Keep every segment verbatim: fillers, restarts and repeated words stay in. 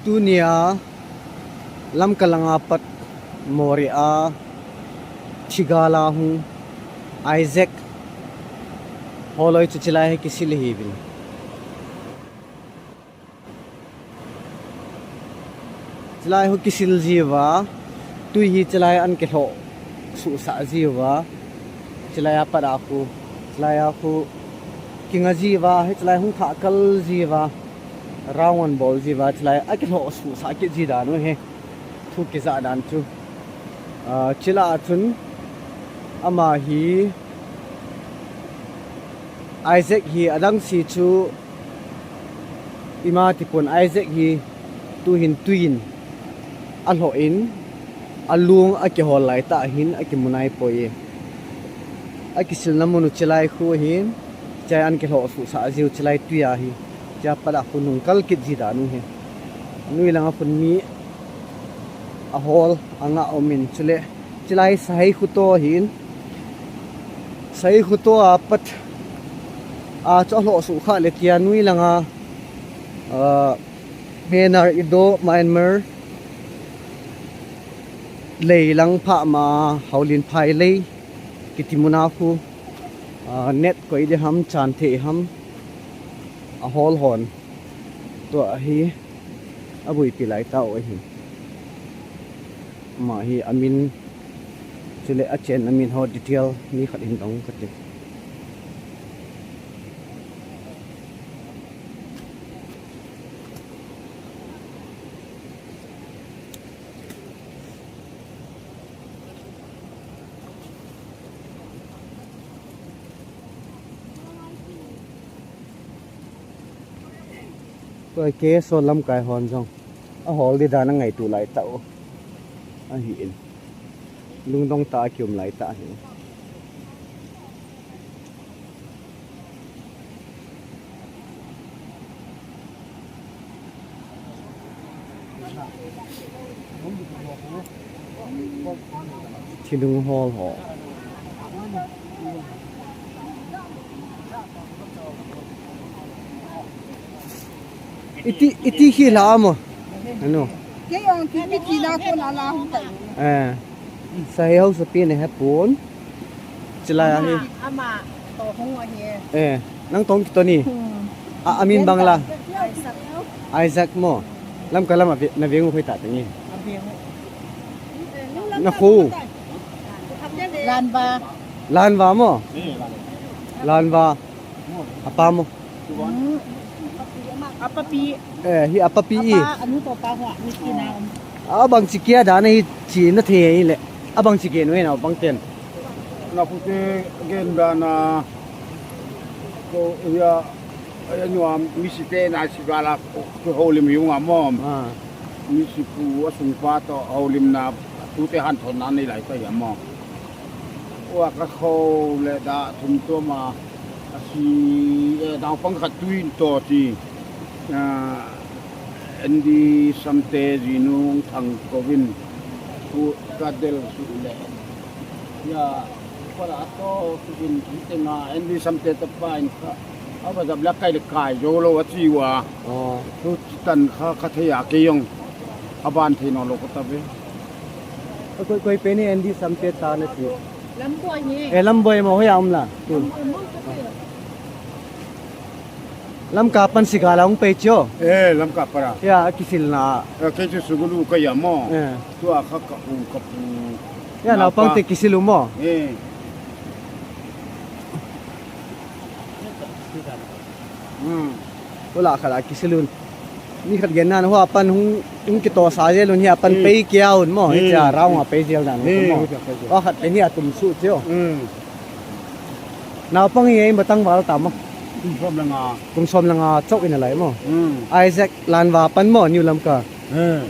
Tunia Lamka langa pat Moreh a thigal a hung Isaac holoi chu chilai hi kisil ahiuvin. Chilai hi kisil jiuva, tui hi chilai an kilhoh suhsah jiuva, chilai a pat a khu, chilai a khu kinga jiuva, hichilai hung thah kal jiuva, round an bol jiuva, chilai a kilhoh suhsah kit ji dan u hi thu kijah dan chu. Ah, chilai a chun ama hi Isaac hi adang si chu ima tipon Isaac hi tuhin tuiyin alhoh in, alung akihol laitah hin akimu naipoi. Akisilna mun u chilai khu ahin, chai an kilhoh suhsah jiu chilai tui ahi. Chia pat a khu nung kal kit ji dan u hi. Nui langa khun mi ahol anga umin chule. Chilai sahei khuto ahin. Sahei khuto a pat a chu alhoh suhkhah le tia nui langa, ah, Myanmar, Indo, Myanmar lei lang phah ma Haulinphai lei kiti muna khu, ah, net koi ding ham, chan thei ham, ahol hon. Tua hi abuipi laitah u ahi. Ama hi amin, chule achenna min ho detail nikhat hin dong kate. Tua K S O lamkai hon jong ahol ding dan angaito laitah u ahin. Lungdong tah a kium laitah ahi. Thilung hol ho. Iti, iti hi la mo. Ano? Kei ong ti mi ti la ko la la hung tai. Eh. Sahei hausapi ne hepon. Chilai ahi. Ama, ama to hung ahi. Eh, nang tong kito ni. Hmm. A, amin bang la. Isaac. Isaac mo. Lamka lam a ve, na veng u hoi ta tangi. A veng u. Na khu. Lanva. Lanva mo. Lanva. Apa mo. Hmm. Apapi. Eh, hi apapi i. Apa, anu to pa hua, mi tina um. Abang chi kia dan hi chi na thei le. Abang chi ke nu na bang ten. Na khu te gen dan a. Ko ya, ya nu am mi si te na si ga la ko, ko holim yung a mom. Ah. Mi si pu a sung pa to holim na tu te han thon na nei lai ta ya mom. Ua ka kho le da thum tua ma a si, eh, dau pang khat tuin to ti. Ah, N D Samte jinu thang kovin ku ka del su le. Ya, pa la to tu in ki te nga N D Samte ta pa in ka. A ba da bla kai le kai jo lo a chi wa. Oh. Tu chi tan kha ka thei a ke yong. A ban thei no lo ko ta ve. Koi, koi pe ni N D Samte ta na ti. Lamboi ni. Eh, Lamboi mo hoya um la. Tu. Lamboi mo ko pe. Lamka pan siga la hung pei chu. Eh, Lamka para. Ya, kisil na. Eh, ke chu sugulu ka ya mo. Eh. Tu a kha ka u ka pu. Ya, na pang te kisil u mo. Eh. Hmm. Ula khala kisil un. Ni khat gen nan hua pan hung, hung kito sa jel un hi a pan pei kia un mo. Hi cha rau nga pei jel dan mo. Wa khat pe ni a tum su chu. Hmm. Naupang hi ei matang val ta mo. Kum som le nga. Kum som le nga chok in a lai mo. Hmm. Isaac Lanva pan mo, New Lamka. Hmm.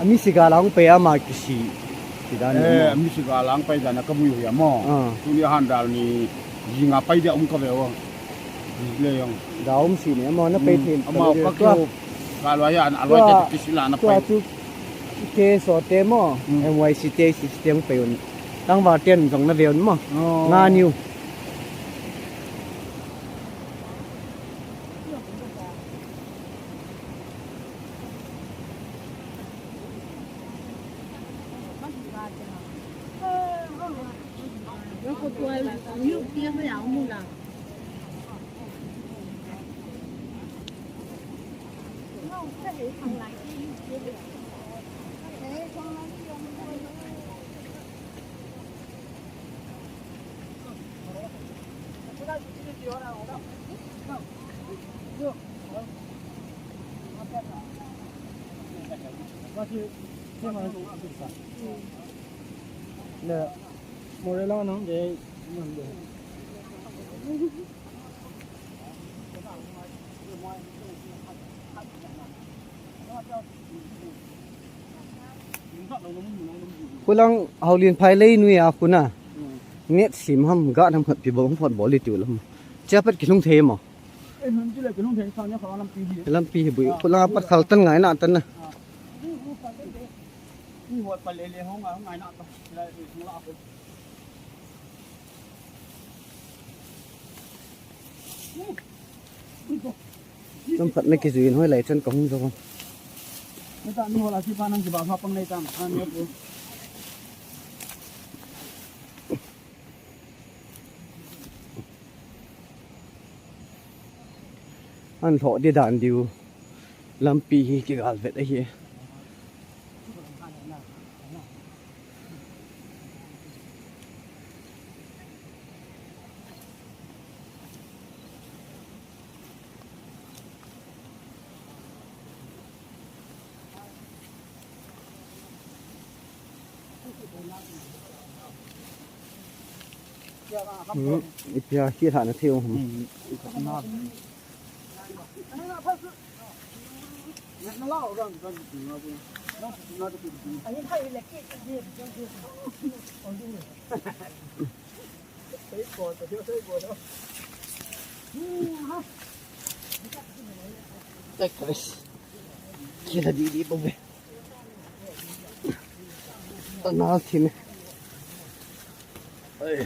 Ami siga lang pe ama kisi. Siga ni mo. Ami siga lang pe dan ka mui ya mo. Ah. Tuni han dal ni jinga pe dia um ka ve o. Le yong. Da um si ni mo na pe thin. Ama ka kyo. Ka lo ya, a lo ya te kisi la na pe. Ke so te mo, M Y C te system pe un. Tangval ten jong na ve un mo. Oh. Nga niu. Le, Moreh lang nang de, nang de. Kulang Haulian phai lei nui a kuna. Net sim ham, ga ham khat pi bol, ham phot bol i tiu lam. Chia pat kilhung thei mo. Eh, nun chu le kilhung thei sa nia kha lampi hi. Lampi hi bui. Kulang a pat khal tan ngai na tan na. Ah. Ni hot pa le le hong ngai na ta. Lai, lai, lai. Chomkhat na kijui in hoilai chan kahung jou. Nita mi hola si pa nang kiba ma pang nei tam. An ne pu. An lhoh di dan diu. Lampi hi kigal vet ahi. Hmm, ipi a khi thana thei um. Hmm. Guys. Kila di di pa be. Tanal thim. Ai.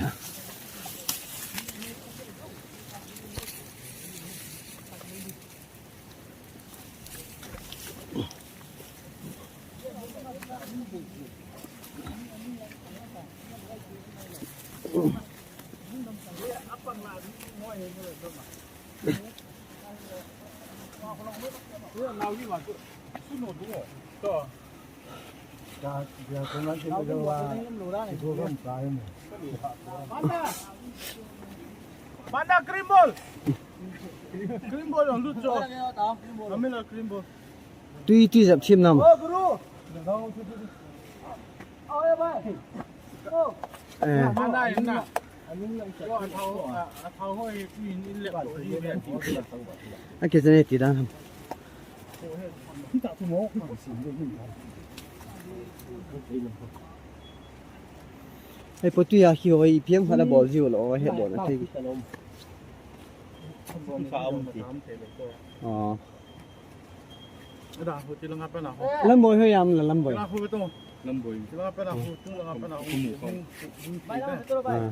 Banda, green ball. Green ball, lut cho. Amila green ball. Tui, tui jap thim nam. Oh, guru. Oh, yeah, bhai. Oh. Eh. Banda, banda. A kichane ti dan ham. Ei, po tu ya khi hoi, ipi ham khat a bol jiu lo, he bol na thei. Oh. Lamboy ho yam la Lamboy. Lamboy. Ah.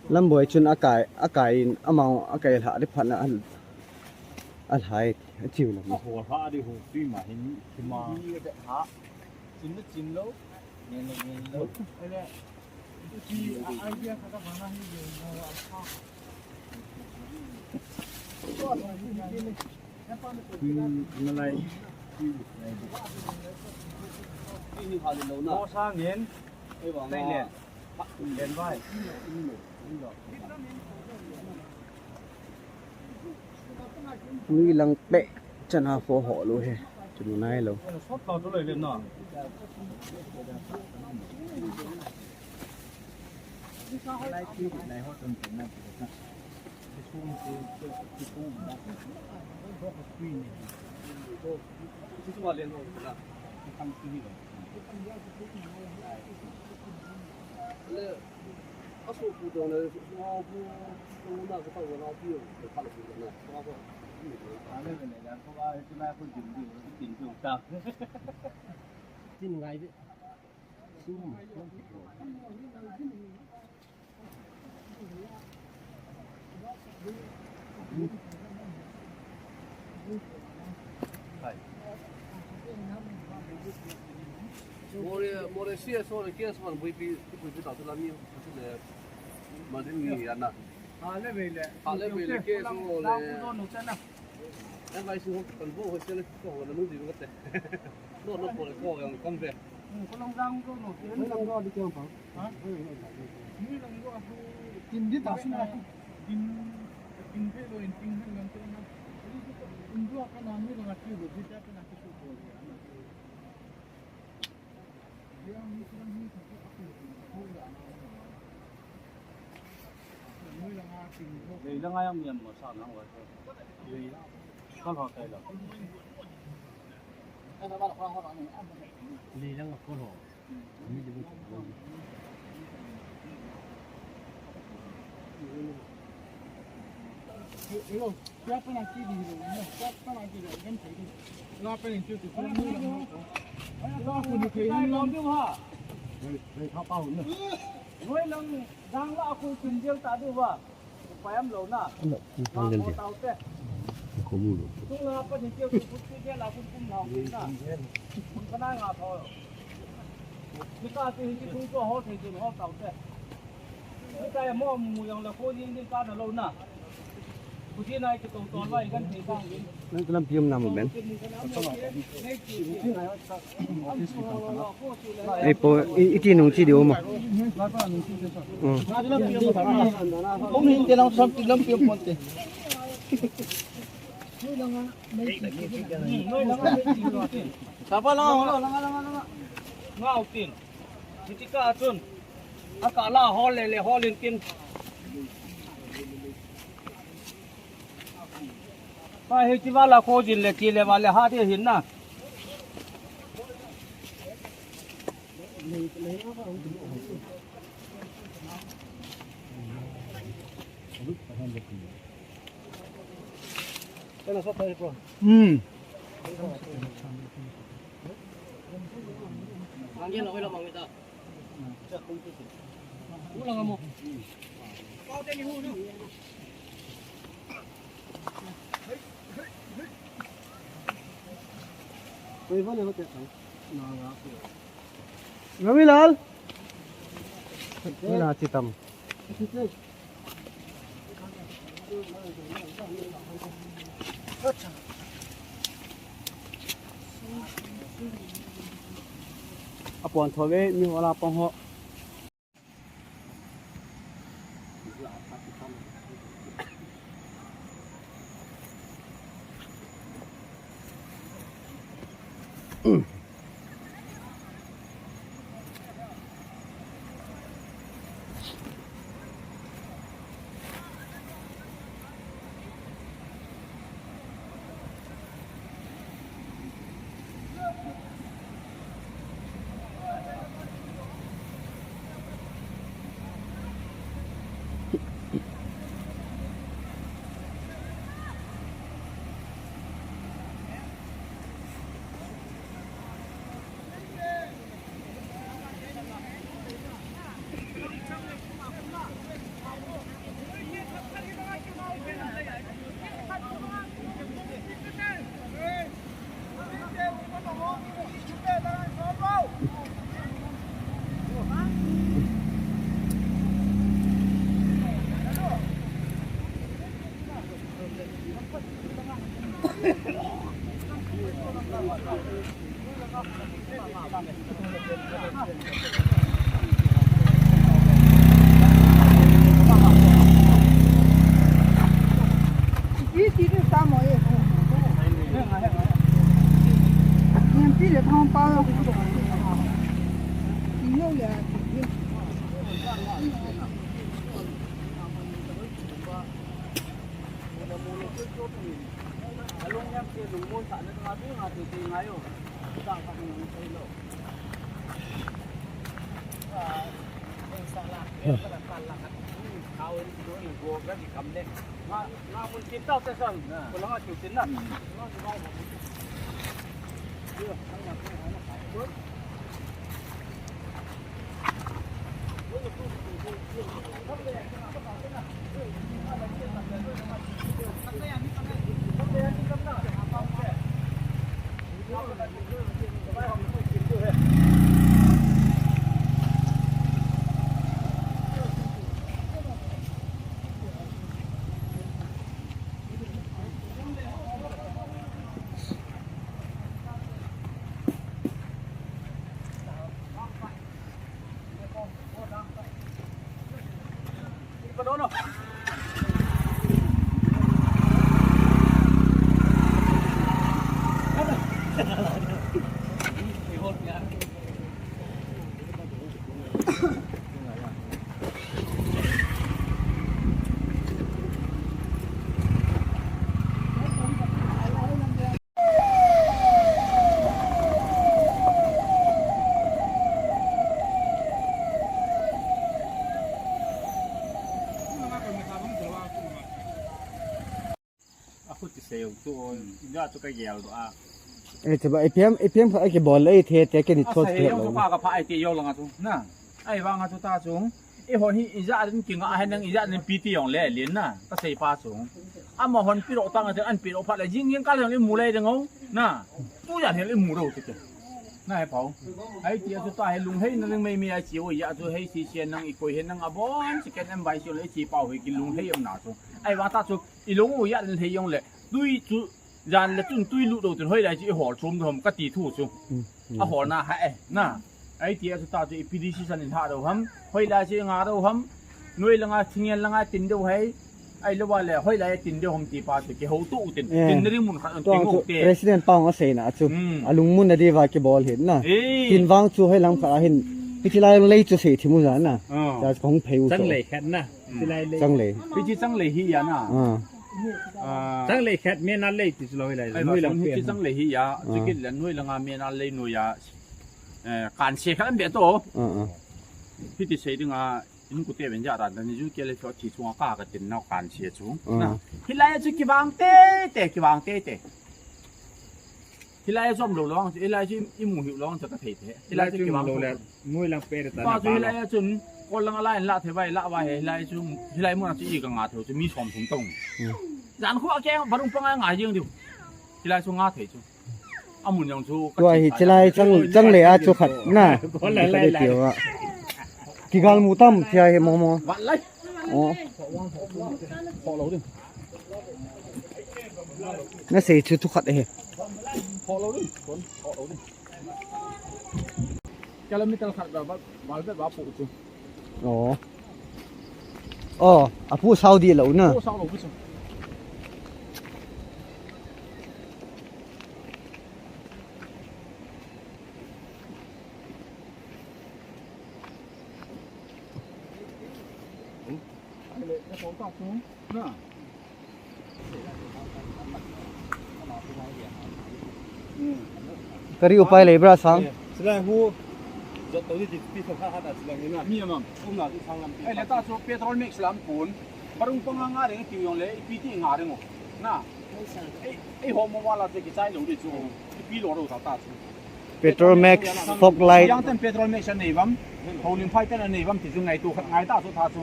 Lamboy chun akai, akai in, amau akai lha di phat na a, alhai, atiu lam. Aho lha di ho, tui ma hin, tui ma. Chin lo, chin lo. Nui lang peh chan a kho ho lo he. Chu nai lo. C S O le K S O buipi, buipi tau chu la mi, chu le, ma din ni ya na. Ha le vei le. Ha le vei le, K S O le. Dang u don u chana. Em vai su ho, kan bo ho se le, ko ho na mu di ko te. No, no, ko le ko yang kam ve. Hmm, ko long dang u don u. Ko long dang u di kyang pa. Ha? Ko long dang u. Ni long dang u. Tin di ta su na. Tin, tin pe lo in tin han lang te na. Tin do ka na mi lo na ki lo di ta na ki su ko le. Leilanga yang niam mo sa nang wa. Kal ho kai lo. Leilanga kal ho. Noilang dang la a kul pin jel ta diu va. Payam lo na. Ano, ang ganda. Taute. Ako mo lo. Tung la pa ni keu ku ku jel a kun kum na. Kun kana nga tho. Ni ka ti hi tung ko ho thei tung ho taute. Ni ka mo mu yang la ko ni ni ka na lo na. Ku ji nai ki tong ton vai kan thei tang ni. Nang lampi um na mo ben. Ei po, i, iti nung chi di uma. Hmm. Sapa langa, langa, langa, langa. Ngau tin. Hichi ka chun. Aka la hol le le hol in tin. Pa hichi va la ko jin le chi le va le ha de hin na. Hmm. Ravilal. Wala si Tam. Apon thove, mi wala pon ho. Akhuti sei u chu, ija chu ka gel do a. Eh, chaba, ipi ham, ipi ham kha kibol le, ithe, te, keni thot he lo. Ka, ka pha ai ti jong langa chu, na. Ahivanga chu ta chu. Eiho hi, ija din kinga hen nang, ija din pi ti jong le, lin na. Ka sei pa chu. Amahon pi lo tang, an pi lo pha le, jing jing kal jong le mu le ding o. Na. Tu jan he le mu lo te. Na he pau. Ai ti a chu ta he lunghei na ning mei mei a chi o, ija chu hei si si nang i koi he nang abon, si ken em bai si o le chi pau he ki lunghei am na chu. Ahivang ta chu. I lung u ija din hei jong le, tui chu, jan le chun tui lut dou tin hoilai chu i hol chom dou ham ka ti thu chu. A holna ha e, na. Ai ti a chu ta chu ipi decision in ha dou ham, hoilai chu i nga dou ham, noi langa, thingen langa tin dou hai, ahilou le, hoilai tin dou ham ti pa chu kihou tu tin, tin na ring mun khat an ti ngou te. President pa hung a seina chu, a lungmun na diuva kibol hin na. Tin vang chu hoilang kha hin, hiti lai lei chu sei thim u ja na. Cha chu hung phei u chu. Chang lei khat na. Chang lei. Hichi chang lei hi ya na. Ah. Ah. Chang lei khat me na lei ti chu lo hi lai. Ai, noi lang hichi chang lei hi ya. Ah. Chikit le noi langa me na lei noi ya. Eh, kan se khat be to. Ah, ah. Hiti sei dinga, in ku te ben ja ran ni ju ke le cho ti chunga ka ka tin nau kan se chu. Ah. Na. Hilai chu kibang te te, kibang te te. Hilai a chom lou long, hilai chu i mu hiu long chu ka thei thei. Hilai chu kibang lou le, noi lang pe ta. Pa chu hilai a chun, kol lang a lai la thei vai la va he, hilai chu, hilai mun a chu i ka nga thei chu mi som thum tong. Hmm. Jan khu a keng, barung panga nga jing diu. Hilai chu nga thei chu. A mun jong chu ka. Tua hi chilai chang, chang le a chu khat na. Kol lai lai lai. Kigal mu tam thia he mo mo. Vat lai. Oh. Kho lou ding. Na sei chu thu khat ahi. Kho lou ding. Kho lou ding. Kilometer khat ba, ba, ba, ba pu chu. Oh. Oh, a pu sao di lou na. Pu sao lou chu. Kari upai lei bra sang. Silai hu. Jot to di ti pi thong kha kha ta silai ni na. Mi amam. Um na ti sang lam pi. Ai le ta chu petrol mix lam pun. Barung panga nga reng ti yong le, ipi ti nga reng o. Na. Ei, ei ho mo wala te kichai lo di chu. Ipi lo ro ta ta chu. Petrol Max, fog light. Yang ten Petrol Max a nei vam. Houlim phai ten a nei vam ti chu ngai tu khat ngai ta chu tha chu.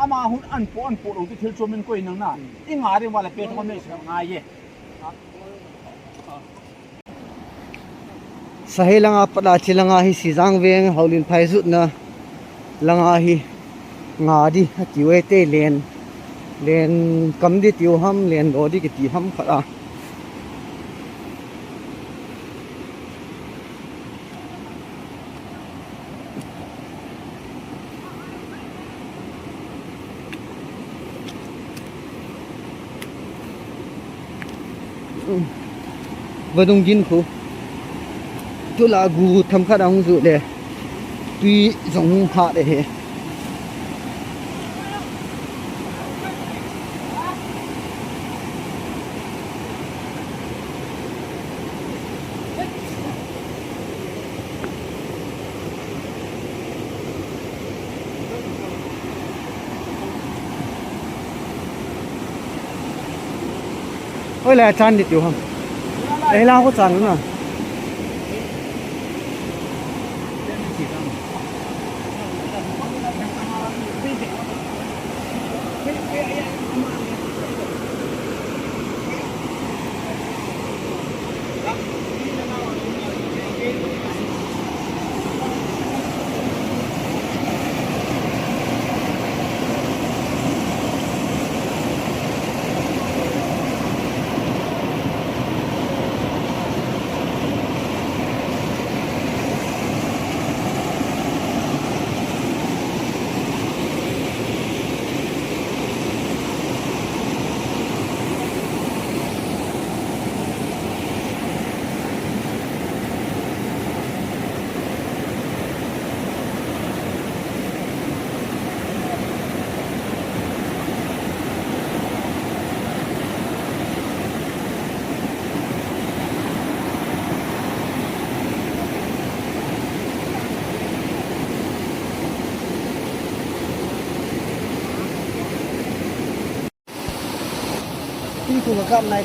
Ama hun an po an po lo ti thil chu min koi nang na. I nga reng wala Petrol Max ngai ye. Sahe langa pat a chi langa hi Sijang veng Houlim phai jutna langa hi nga di ati u e te len, len kam di tiu ham, len do di kiti ham khat a. Vadung gin khu. Tula gu tham khat ahung ju le. Tui jong hung hat e he. Oi, la chan di tiu ham. Eh, la ko chan na. Kum a kap nai.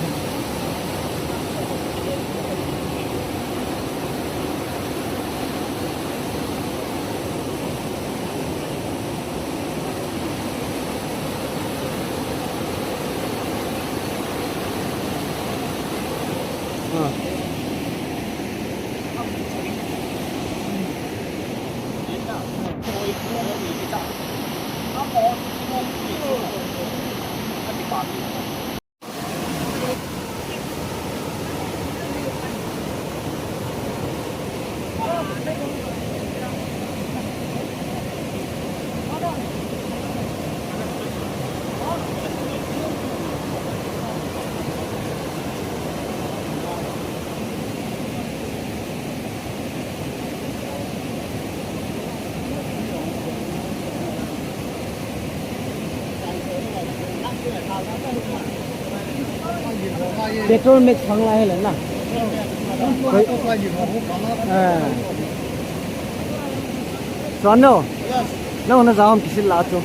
Petrol mix phang lai hile na. Koi. Ah. Suan no. Nang na jaom kisil la chu.